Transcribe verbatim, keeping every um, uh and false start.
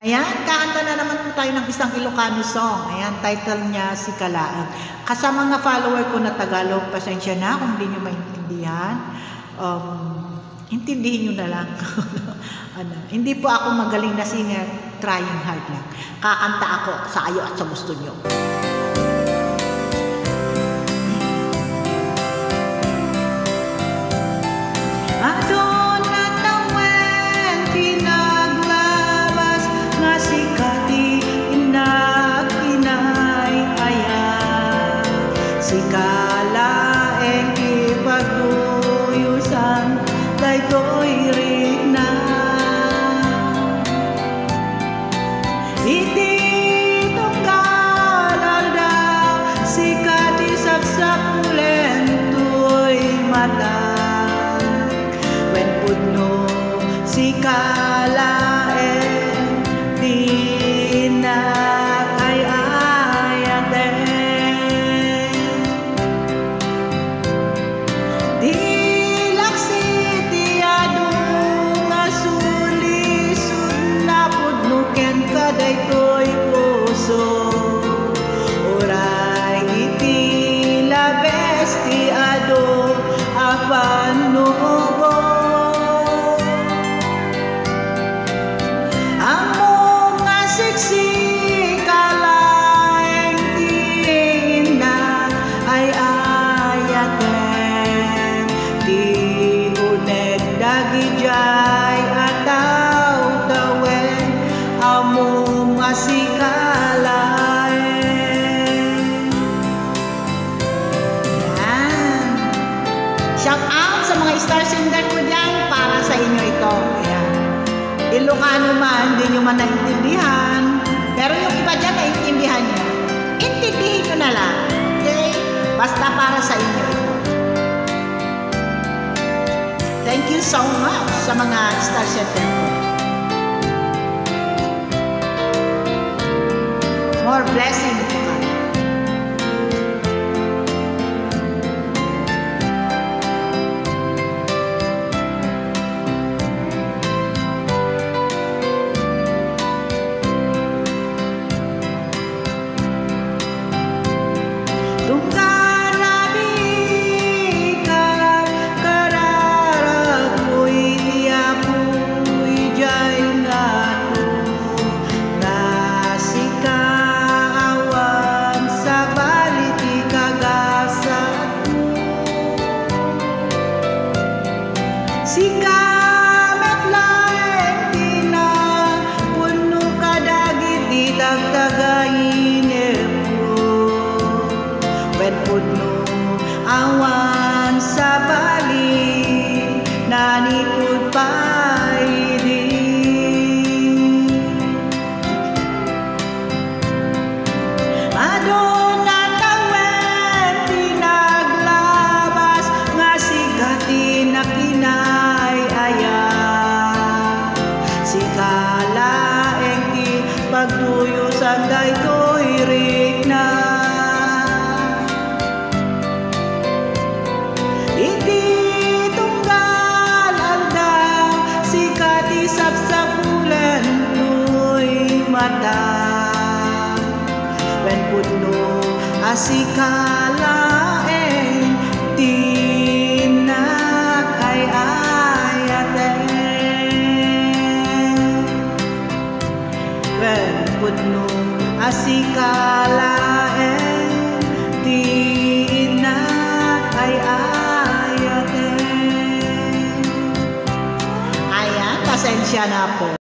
Ayan, kakanta na naman po tayo ng isang Ilocano song. Ayan, title niya, Sika Laeng. Kasama nga follower ko na Tagalog, pasensya na kung di nyo maintindihan. Um, intindihin nyo na lang. Ano, hindi po ako magaling na singer, trying hard lang. Kakanta ako sa ayo at sa gusto nyo. Aduna tawen ti naglabas nga sika ti innak inay-ayat. Sika laeng ti pagduyosan daytoy rikna. Iti tunggal aldaw, sika ti sapsapulen toy mata. Wen pudno, sika laeng ti innak ay-ayaten. Ti laksi ti adu nga sulisod, napudno kenka daytoy puso. Uray iti labes ti adu a pannubo. Ammom nga siksika laeng ti innak ay-ayaten, ti uneg dagidiay a taw tawen, ammom nga sika laeng. Yan. Shout out sa mga star sender ko dyan. Para sa inyo ito. Ayan. Ilocano man, hindi nyo man naintindihan. Pero yung iba dyan, naintindihan nyo. Intindihin nyo na lang. Okay? Basta para sa inyo ito. Thank you so much sa mga star sender ko. More blessing to come. Tunggal a di kararagmo iti Apo idiay nga adu, nga sika awan sabali ti kagasatmo. Sika met laeng ti napudno kadagiti tagtagainepko. Wen pudno awan sabali, nanipud pay idi. Aduna tawen ti naglabas nga sika ti nakinay-ayat. Sika laeng ti pagduyosan daytoy rikna. Iti tunggal aldaw, sika ti sapsapulen toy mata. Wen pudno a sika laeng ti innak ay-ayaten. Wen pudno a sika laeng ti innak ay-ayaten. Ayan, pasensya na po.